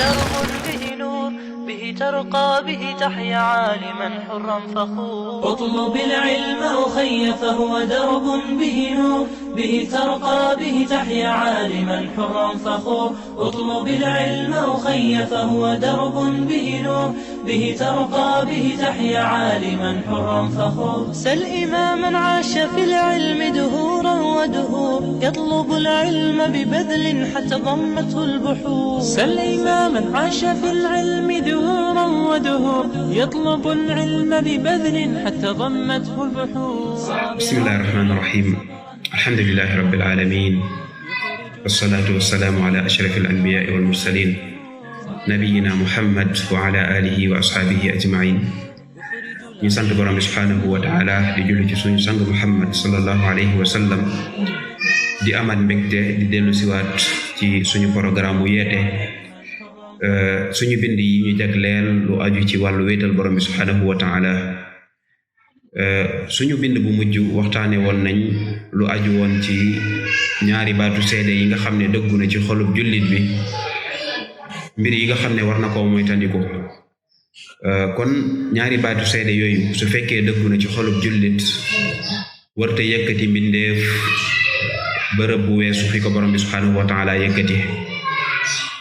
درب به نور به ترقى به تحيا عالما حرا فخور. اطلب العلم أخي فهو درب به نور به ترقى به تحيا عالما حرا فخور. اطلب العلم أخي فهو درب به نور به ترقى به تحيا عالما حرا فخور. سل إماما عاش في العلم دهورا ودهور يطلب العلم ببذل حتى ضمته البحور. سل إماما عاش في العلم دهورا ودهور يطلب العلم ببذل حتى ضمته البحور. بسم الله الرحمن الرحيم. الحمد لله رب العالمين والصلاة والسلام على أشرف الأنبياء والمرسلين نبينا محمد وعلى آله وأصحابه أجمعين. ñu sant borom bi subhanahu wa taala di julli ci suñu sang Muhammad sallallahu alayhi wa sallam di amat mbégte di dellu siwaat ci suñu programme bu yeete suñu bind yi ñu jagleel lu aju ci wàllu wéetal borom bi subhanahu wa taala. suñu bind bu mujj waxtaane woon nañ lu aju woon ci ñaari baatu seede yi nga xam ne dëggu na ci xolub jullit bi, mbir yi nga xam ne war na koo moytandiku. kon ñaari baatu seede yooyu su fekkee dëggu na ci xolub jullit warta yëkkati mbindeef bërëb bu weesu fi ko borom bi subhanahu wa taala yëkkati.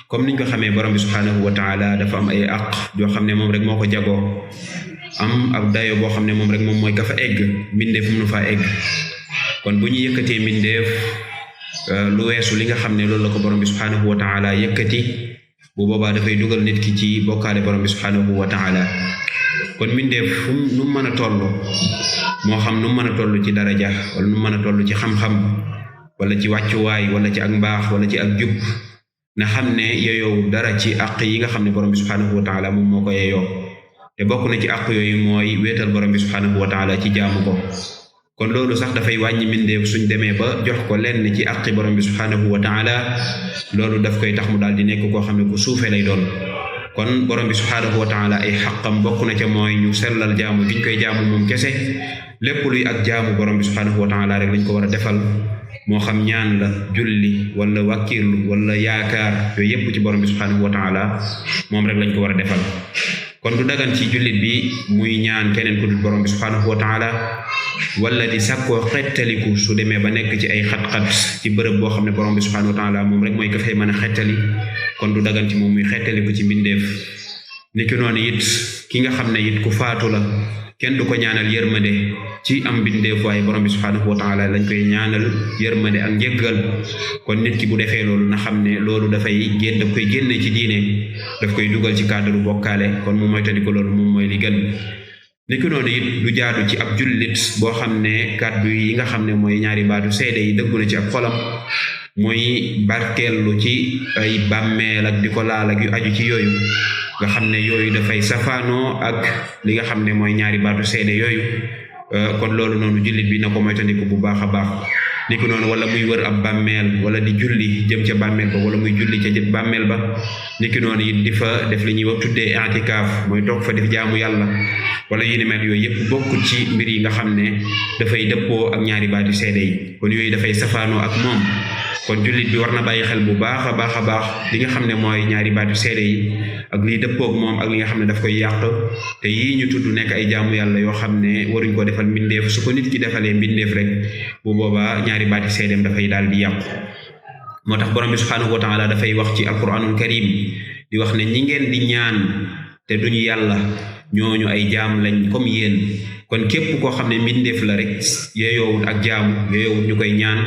comme niñ ko xamee borom bi subhanahu wa taala dafa am ay àq yoo xam ne moom rek moo ko jagoo, am ab dayo boo xam ne moom rek moom mooy ka fa egg, mbindeef mu nu faa egg. kon bu ñu yëkkatee mbindeef lu weesu li nga xam ne loolu la ko borom bi subhanahu wa taala yëkkati, bu boobaa dafay dugal nit ki ci bokkaale borom bi subhanahu wa taala. kon mbindeef fu nu mën a toll, moo xam nu mën a toll ci daraja wala nu mën a toll ci xam-xam wala ci wàccuwaay wala ci ak mbaax wala ci ak jub, na xam ne yeyoo dara ci àq yi nga xam ne borom bi subhanahu wa taala moom moo ko yeyoo. te bokk na ci àq yooyu mooy wéetal borom bi subhanahu wa taala ci jaamu ko. kon loolu sax dafay wàññi mbindeef suñ demee ba jox ko lenn ci àqi borom bi subhanahu wa taala, loolu daf koy tax mu daal di nekk koo xam ne ku suufe lay doon. kon borom bi subhanahu wa taala ay xaqam bokk na ca mooy ñu sellal jaamu giñ koy jaamu moom kese. lépp luy ak jaamu borom bi subhanahu wa taala rek lañ ko war a defal, moo xam ñaan la, julli wala wàkkirlu wala yaakaar, yooyu yépp ci borom bi subhanahu wa taala moom rek lañ ko war a defal. kon du dagan ci jullit bi muy ñaan keneen ku dul borom bi subhanahu wa taala, wala di sàkkoo xettaliku su demee ba nekk ci ay xat-xat ci bërëb boo xam ne borom bi subhanahu wa taala moom rek mooy ka fay mën a xettali. kon du dagan ci moom muy xettaliku ci mbindeef. niki noonu it ki nga xam ne it ku faatu la, kenn du ko ñaanal yërmande ci am mbindeef, waaye borom bi subhanahu wa taala lañ koy ñaanal yërmande ak njëggal. kon nit ki bu defee loolu na xam ne loolu daf koy génne ci diine, daf koy dugal ci cadre bokkaale. kon mu moytandiku loolu moom mooy li gën. niki noonu it du jaadu ci ab jullit boo xam ne kàddu yi nga xam ne mooy ñaari baatu seede yi dëggu na ci ab xolam, muy barkeelu ci ay bàmmeel ak di ko laal ak yu aju ci yooyu, nga xam ne yooyu dafay safaanoo ak li nga xam ne mooy ñaari baatu seede yooyu. kon loolu noonu jullit bi na ko moytandiku bu baax a baax. niki noonu wala muy wër ab bàmmeel wala di julli jëm ca bàmmeel ba wala muy julli ca bàmmeel ba. niki noonu it di fa def li ñuy wax tuddee i'tikaaf, mooy toog fa def jaamu yàlla wala yu ni mel. yooyu yëpp bokk ci mbir yi nga xam ne dafay dëppoo ak ñaari baati seede yi. kon yooyu dafay safaanoo ak moom. kon jullit bi war na bàyyi xel bu baax a baax a baax li nga xam ne mooy ñaari baatu seede yi ak liy dëppoog moom ak li nga xam ne daf koy yàq. te yii ñu tudd nekk ay jaamu yàlla yoo xam ne waruñ ko defal mbindeef. su ko nit ki defalee mbindeef rek bu boobaa ñaari baati seedeem dafay daal di yàqu. moo tax borom bi subhanahu wa taala dafay wax ci alquranul karim di wax ne ñi ngeen di ñaan te duñu yàlla, ñooñu ay jaam lañ comme yéen. kon képp koo xam ne mbindeef la rek yeyoowul ak jaamu, yeyoowul ñu koy ñaan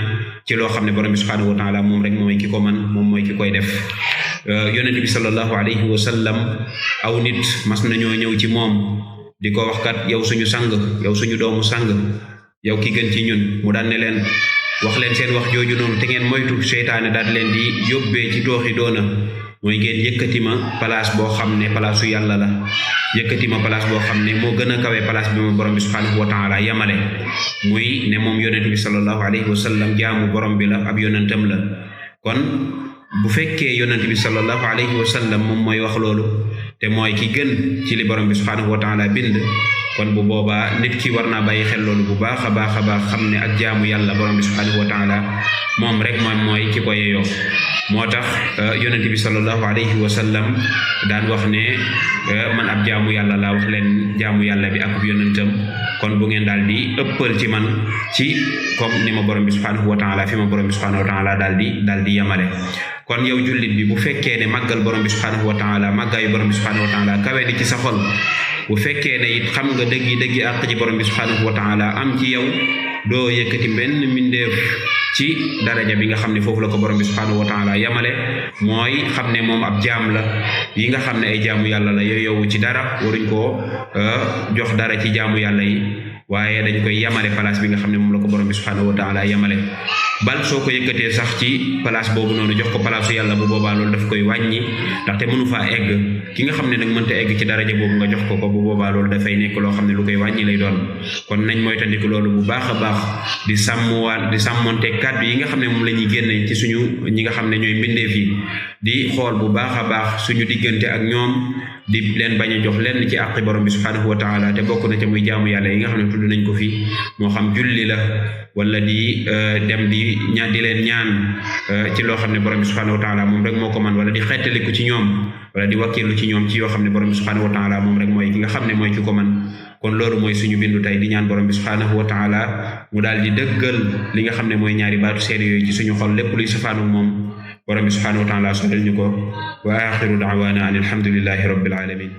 ci loo xam ne borom bi subhanahu wa taala moom rek mooy ki ko man, moom mooy ki koy def. yonent bi sallallahu alayhi wa sallam aw nit mas nañoo ñëw ci moom di ko wax kat yow suñu sang, yow suñu doomu sang, yow ki gën ci ñun. mu daan ne leen wax leen seen wax jooju noonu te ngeen moytu seytaane daal leen di yóbbee ci tooxi doona, mooy ngeen yëkkati ma place boo xam ne palaasu yàlla la, yëkkati ma place boo xam ne moo gën a kawe place bi ma borom bi subhanahu wa taala yamale. muy ne moom yonent bi sallallahu alayhi wa sallam jaamu borom bi la, ab yonentam la. kon bu fekkee yonent bi sallallahu alayhi wa sallam moom mooy wax loolu te mooy ki gën ci li borom bi subhanahu wa taala bind, kon bu boobaa nit ki war naa bàyyi xel loolu bu baax a baax a baax, xam ne ak jaamu yàlla borom bi subhanahu wa taala moom rek moom mooy ki ko yeyoo. moo tax yonent bi sallallahu alayhi wa sallam daan wax ne man ab jaamu yàlla laa, wax leen jaamu yàlla bi ak yonentam kon bu ngeen daal di ëppal ci man ci comme ni ma borom bi subhanahu wa taala fi ma borom bi subhanahu wa taala daal di yamale. kon yow jullit bi bu fekkee ne màggal borom bi subhanahu wa taala, màggaayu borom bi subhanahu wa taala kawe ni ci sa xol, bu fekkee ne it xam nga dëggi àq ci borom bi subhanahu wa taala am ci yow, doo yëkkati benn mbindeef ci daraja bi nga xam ne foofu la ko borom bi subhanahu wa taala yamale, mooy xam ne moom ab jaam la. yi nga xam ne ay jaamu yàlla la yow ci dara, waruñ koo jox dara ci jaamu yàlla yi, waaye dañ koy yamale place bi nga xam ne moom la ko borom bi subhanahu wa taala yamale. bal soo ko yëkkatee sax ci place boobu noonu jox ko place yàlla, bu boobaa loolu daf koy wàññi, ndaxte mënu faa egg. ki nga xam ne nag mënta egg ci daraja boobu nga jox ko bu boobaa loolu dafay nekk loo xam ne lu koy wàññi lay doon. kon nañ moytandiku loolu bu baax a baax, di sàmmonte kàddu yi nga xam ne moom la ñuy génne ci suñu ñi nga xam ne ñooy mbindeef yi, di xool bu baax a baax suñu diggante ak ñoom, di leen bañ a jox lenn ci àqi borom bi subhanahu wa taala, te bokk na ca muy jaamu yàlla yi nga xam ne tudd nañ ko fi, moo xam julli la wala di dem di leen ñaan ci loo xam ne borom bi subhanahu wa taala moom rek moo ko man, wala di xettaliku ci ñoom, wala di wakkilu ci ñoom ci yoo xam ne borom bi subhanahu wa taala moom rek mooy ki nga xam ne mooy ki ko man. kon loolu mooy suñu bindu tey, di ñaan borom bi subhanahu wa taala mu daal di dëggal li nga xam ne mooy ñaari baatu seede yooyu ci suñu xol, lépp luy safaanu moom borom bi subhanahu wa taala solal ñu ko. wa axiru da'wana an alhamdulillahi rabbil alamin.